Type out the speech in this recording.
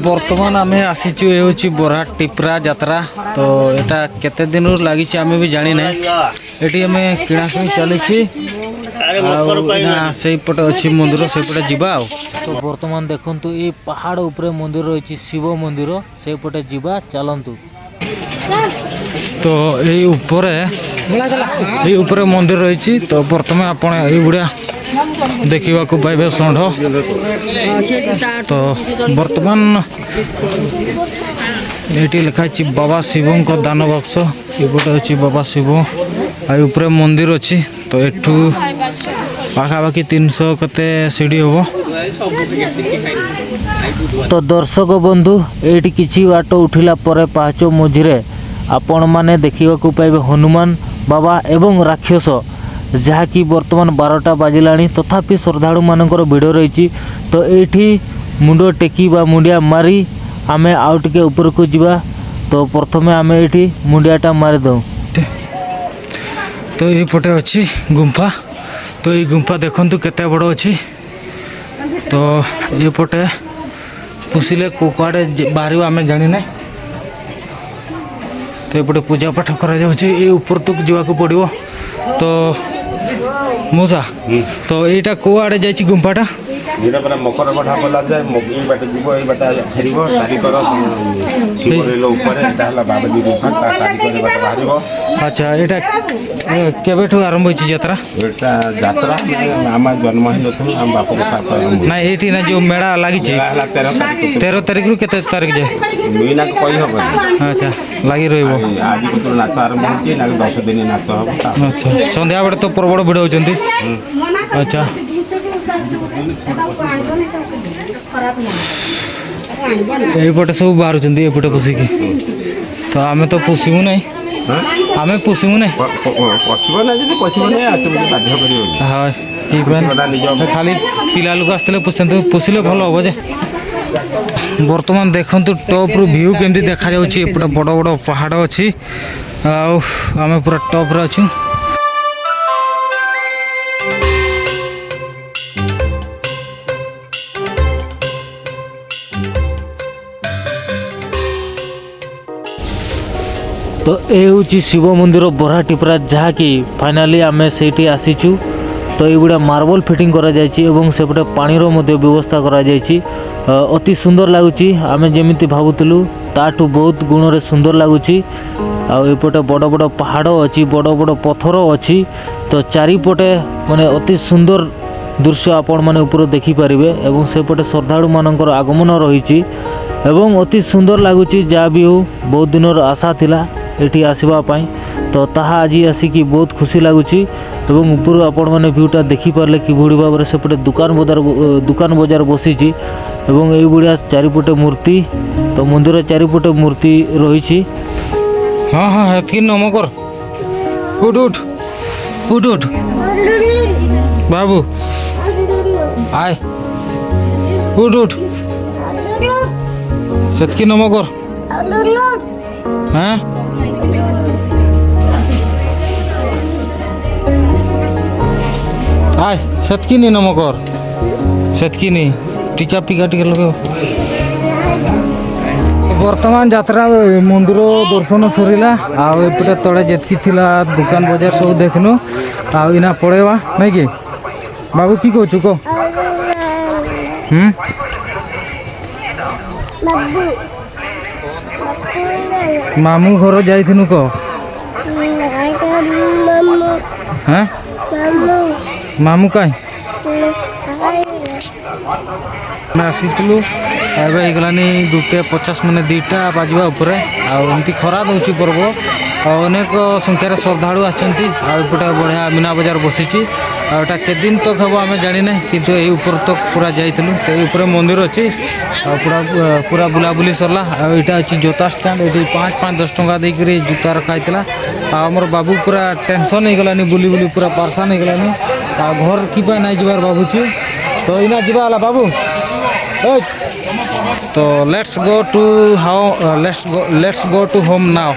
ବର୍ତ୍ତମାନ ଆମେ ଆସିଛୁ, ଏ ହେଉଛି ବରା ଟିପ୍ରା ଯାତ୍ରା। ତ ଏଟା କେତେ ଦିନରୁ ଲାଗିଛି ଆମେ ବି ଜାଣିନେ। ଏଠି ଆମେ କିଣାକିଣି ଚାଲିଛି ଆଉ ଏଇନା ସେଇପଟେ ଅଛି ମନ୍ଦିର, ସେଇପଟେ ଯିବା। ଆଉ ତ ବର୍ତ୍ତମାନ ଦେଖନ୍ତୁ, ଏଇ ପାହାଡ଼ ଉପରେ ମନ୍ଦିର ରହିଛି, ଶିବ ମନ୍ଦିର। ସେଇପଟେ ଯିବା, ଚାଲନ୍ତୁ। ତ ଏଇ ଉପରେ ମନ୍ଦିର ରହିଛି। ତ ବର୍ତ୍ତମାନ ଆପଣ ଏଇଭଳିଆ ଦେଖିବାକୁ ପାଇବେ ଷଣ୍ଢ। ତ ବର୍ତ୍ତମାନ ଏଇଠି ଲେଖା ହେଇଛି ବାବା ଶିବଙ୍କ ଦାନ ବାକ୍ସ। ଏପଟେ ଅଛି ବାବା ଶିବ ଆଉ ଉପରେ ମନ୍ଦିର ଅଛି। ତ ଏଠୁ ପାଖାପାଖି 300 କେତେ ସିଢ଼ି ହେବ। ତ ଦର୍ଶକ ବନ୍ଧୁ, ଏଇଠି କିଛି ବାଟ ଉଠିଲା ପରେ ପାହାଚ ମଝିରେ ଆପଣମାନେ ଦେଖିବାକୁ ପାଇବେ ହନୁମାନ ବାବା ଏବଂ ରାକ୍ଷସ, ଯାହାକି ବର୍ତ୍ତମାନ 12ଟା ବାଜିଲାଣି, ତଥାପି ଶ୍ରଦ୍ଧାଳୁମାନଙ୍କର ଭିଡ଼ ରହିଛି। ତ ଏଇଠି ମୁଣ୍ଡ ଟେକି ବା ମୁଣ୍ଡିଆ ମାରି ଆମେ ଆଉ ଟିକେ ଉପରକୁ ଯିବା। ତ ପ୍ରଥମେ ଆମେ ଏଇଠି ମୁଣ୍ଡିଆଟା ମାରିଦେଉ। ତ ଏଇପଟେ ଅଛି ଗୁମ୍ଫା। ତ ଏଇ ଗୁମ୍ଫା ଦେଖନ୍ତୁ କେତେ ବଡ଼ ଅଛି। ତ ଏପଟେ ପଶିଲେ କୁଆଡ଼େ ବାହାରିବ ଆମେ ଜାଣିନେ। ତ ଏପଟେ ପୂଜା ପାଠ କରାଯାଉଛି। ଏଇ ଉପରକୁ ଯିବାକୁ ପଡ଼ିବ। ତ ମଉସା, ତ ଏଇଟା କୁଆଡ଼େ ଯାଇଛି ଗୁମ୍ଫାଟା? ଏଇଟା ପରା ମକର ମଠା ପଲା ଯାଏ। ଏଇ ବାଟେ ଯିବ, ଏଇ ବାଟେ ଫେରିବ। ଚାରିକର ଶିବ ରହିଲ ଉପରେ। ଏଇଟା ହେଲା ବାବାଜୀ ଗୁମ୍ଫା, ତା ଚାରିକର ବାଟେ ବାହାରିବ। ଆଚ୍ଛା, ଏଇଟା କେବେଠୁ ଆରମ୍ଭ ହେଇଛି ଯାତ୍ରା? ଏଇଟା ଯାତ୍ରା ମାନେ ଆମ ଜନ୍ମ ହେଇନଥିଲୁ, ଆମ ବାପ କଥା। ନାଇଁ, ଏଇଠି ନା ଯେଉଁ ମେଳା ଲାଗିଛି? ମେଳା ହେଲା 13 ତାରିଖ। 13 ତାରିଖରୁ କେତେ ତାରିଖ ଯାଏ? ଏଇନାକୁ କହିହବନି। ଆଚ୍ଛା, ଲାଗି ରହିବ। ଆଜି କତରୁ ନାଚ ଆରମ୍ଭ ହେଇଛି, ଏଇନାକୁ 10 ଦିନ ନାଚ ହବ। ଆଚ୍ଛା, ସନ୍ଧ୍ୟାବେଳେ ତ ପ୍ରବଳ ଭିଡ଼ ହେଉଛନ୍ତି। ଆଚ୍ଛା, ଏଇପଟେ ସବୁ ବାହାରୁଛନ୍ତି ଏପଟେ ପଶିକି। ତ ଆମେ ତ ପଶିବୁ ନାହିଁ। ଆମେ ପଶିବୁ ନାହିଁ। ପଶିବ ନା, ଯଦି ପଶିବ ନାହିଁ ଆଉ ତୁମେ ବାଧ୍ୟ କରିବନି। ହଁ। ଖୁସି କଥା ନିଜ। ଖାଲି ପିଲା ଲୋକ ଆସିଥିଲେ ପଶିଛନ୍ତି, ପଶିଲେ ଭଲ ହବ ଯେ। ବର୍ତ୍ତମାନ ଦେଖନ୍ତୁ ଟପ୍ରୁ ଭିଉ କେମିତି ଦେଖାଯାଉଛି। ଏପଟେ ବଡ଼ ବଡ଼ ପାହାଡ଼ ଅଛି ଆଉ ଆମେ ପୁରା ଟପ୍ରେ ଅଛୁ। ତ ଏ ହେଉଛି ଶିବ ମନ୍ଦିର ବରାଟିପରା, ଯାହାକି ଫାଇନାଲି ଆମେ ସେଇଠି ଆସିଛୁ। ତ ଏଇଗୁଡ଼ା ମାର୍ବଲ ଫିଟିଂ କରାଯାଇଛି ଏବଂ ସେପଟେ ପାଣିର ମଧ୍ୟ ବ୍ୟବସ୍ଥା କରାଯାଇଛି। ଅତି ସୁନ୍ଦର ଲାଗୁଛି। ଆମେ ଯେମିତି ଭାବୁଥିଲୁ, ତାଠୁ ବହୁତ ଗୁଣରେ ସୁନ୍ଦର ଲାଗୁଛି। ଆଉ ଏପଟେ ବଡ଼ ବଡ଼ ପାହାଡ଼ ଅଛି, ବଡ଼ ବଡ଼ ପଥର ଅଛି। ତ ଚାରିପଟେ ମାନେ ଅତି ସୁନ୍ଦର ଦୃଶ୍ୟ ଆପଣମାନେ ଉପରୁ ଦେଖିପାରିବେ ଏବଂ ସେପଟେ ଶ୍ରଦ୍ଧାଳୁମାନଙ୍କର ଆଗମନ ରହିଛି ଏବଂ ଅତି ସୁନ୍ଦର ଲାଗୁଛି। ଯାହା ବି ହେଉ, ବହୁତ ଦିନର ଆଶା ଥିଲା ଏଠି ଆସିବା ପାଇଁ, ତ ତାହା ଆଜି ଆସିକି ବହୁତ ଖୁସି ଲାଗୁଛି। ଏବଂ ଉପରୁ ଆପଣମାନେ ଭ୍ୟୁଟା ଦେଖିପାରିଲେ କିଭଳି ଭାବରେ ସେପଟେ ଦୋକାନ ବଜାର ବସିଛି ଏବଂ ଏଇଭଳିଆ ଚାରିପଟେ ମୂର୍ତ୍ତି, ତ ମନ୍ଦିର ଚାରିପଟେ ମୂର୍ତ୍ତି ରହିଛି। ହଁ, ଏତିକି ନମ କର। ଉଠ, ଉଠ, ଉଠ, ଉଠ ବାବୁ, ଆୟ, ଉଠ, ଉଠ। ସେତିକି ନମ କର। ହଁ, ଆୟ, ସେତିକି ନି ନମ କର, ସେତିକି ନି। ଟିକା ପିକା ଟିକେ ଲଗାও। ବର୍ତ୍ତମାନ ଯାତ୍ରା ମନ୍ଦିର ଦର୍ଶନ ସରିଲା ଆଉ ଏପଟେ ତଳେ ଯେତିକି ଥିଲା ଦୋକାନ ବଜାର ସବୁ ଦେଖିନୁ। ଆଉ ଇନା ପଳେଇବା, ନାଇଁ କି ବାବୁ? କି କହୁଛୁ କହ? ହୁଁ, ମାମୁଁ ଘର ଯାଇଥିନୁ କହ। ହଁ, ମାମୁଁ କାଇଁ? ଆମେ ଆସିଥିଲୁ, ଏବେ ହେଇଗଲାନି 1:50, ମାନେ 2ଟା ବାଜିବା ଉପରେ। ଆଉ ଏମିତି ଖରା ଦେଉଛି ପର୍ବ ଆଉ ଅନେକ ସଂଖ୍ୟାରେ ଶ୍ରଦ୍ଧାଳୁ ଆସିଛନ୍ତି। ଆଉ ଏପଟେ ବଢ଼ିଆ ମୀନା ବଜାର ବସିଛି। ଆଉ ଏଇଟା କେତେ ଦିନ ତକ ହେବ ଆମେ ଜାଣିନେ, କିନ୍ତୁ ଏଇ ଉପରେ ତ ପୁରା ଯାଇଥିଲୁ। ତ ଏଇ ଉପରେ ମନ୍ଦିର ଅଛି ଆଉ ପୁରା ପୁରା ବୁଲାବୁଲି ସରିଲା। ଆଉ ଏଇଟା ଅଛି ଜୋତା ଷ୍ଟାଣ୍ଡ। ଏଠି 5 5 10 ଟଙ୍କା ଦେଇକରି ଜୁତା ରଖା ହେଇଥିଲା। ଆଉ ଆମର ବାବୁ ପୁରା ଟେନସନ୍ ହେଇଗଲାନି, ବୁଲି ବୁଲି ପୁରା ପରେଶାନ ହେଇଗଲାନି। ଆଉ ଘର କି ପାଇଁ ନାଇଁ ଯିବାର ଭାବୁଛି। ତ ଏଇନା ଯିବା ହେଲା ବାବୁ। ତ let's go to how let's go to home now.